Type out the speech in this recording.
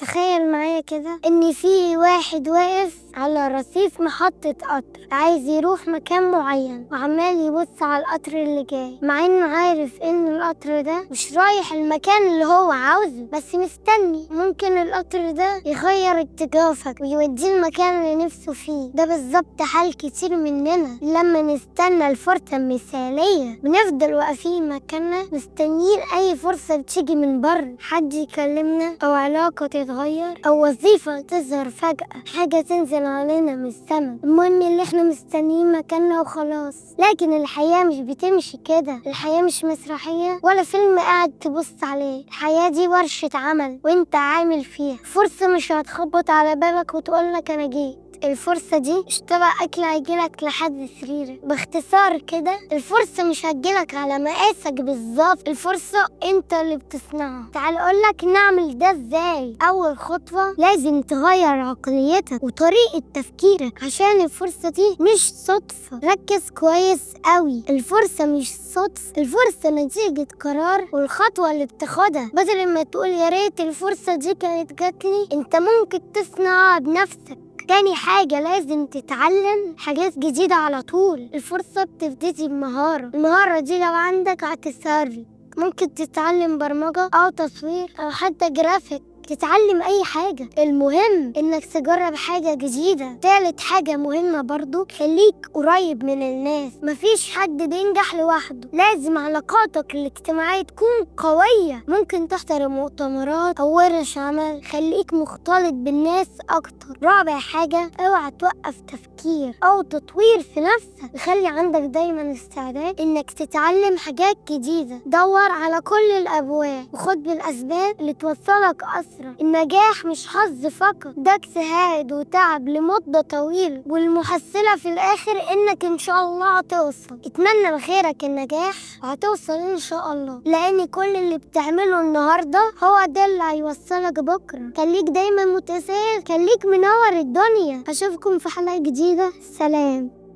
تخيل معايا كده ان في واحد واقف على رصيف محطة قطر، عايز يروح مكان معين وعمال يبص على القطر اللي جاي، مع انه عارف ان القطر ده مش رايح المكان اللي هو عاوزه، بس مستني ممكن القطر ده يغير اتجاهه ويوديه المكان اللي نفسه فيه. ده بالظبط حال كتير مننا لما نستنى الفرصة المثالية، بنفضل واقفين مكاننا مستنيين اي فرصة بتيجي من بره، حد يكلمنا او علاقة تتغير او وظيفة تظهر فجأة، حاجة تنزل علينا من السما. المهم اللي احنا مستنيين مكاننا وخلاص. لكن الحياة مش بتمشي كده، الحياة مش مسرحية ولا فيلم قاعد تبص عليه، الحياة دي ورشة عمل وانت عامل فيها. فرصة مش هتخبط على بابك وتقولك انا جيت، الفرصة دي مش طبق أكل هيجيلك لحد سريرك. باختصار كده الفرصة مش هتجيلك على مقاسك بالظبط، الفرصة انت اللي بتصنعها. تعال أقولك نعمل ده ازاي. أول خطوة لازم تغير عقليتك وطريقة تفكيرك، عشان الفرصة دي مش صدفة. ركز كويس قوي، الفرصة مش صدفة، الفرصة نتيجة قرار والخطوة اللي بتاخدها. بدل ما تقول يا ريت الفرصة دي كانت جاتلي، انت ممكن تصنعها بنفسك. تاني حاجة لازم تتعلم حاجات جديدة على طول. الفرصة بتبتدي بمهارة، المهارة دي لو عندك هتسهل. ممكن تتعلم برمجة أو تصوير أو حتى جرافيك، تتعلم أي حاجة، المهم إنك تجرب حاجة جديدة. تالت حاجة مهمة برضو، خليك قريب من الناس، مفيش حد بينجح لوحده، لازم علاقاتك الاجتماعية تكون قوية. ممكن تحضر مؤتمرات أو ورش عمل، خليك مختلط بالناس أكتر. رابع حاجة، اوعى توقف تفكير أو تطوير في نفسك، خلي عندك دايما استعداد إنك تتعلم حاجات جديدة. دور على كل الأبواب وخد بالأسباب اللي توصلك أسرع. النجاح مش حظ فقط، ده اجتهاد وتعب لمدة طويلة، والمحصلة في الآخر إنك إن شاء الله هتوصل. اتمنى لغيرك النجاح وهتوصل إن شاء الله، لأن كل اللي بتعمله النهاردة هو ده اللي هيوصلك بكرة. خليك دايما متسائل، خليك منور الدنيا. أشوفكم في حلقة جديدة، سلام.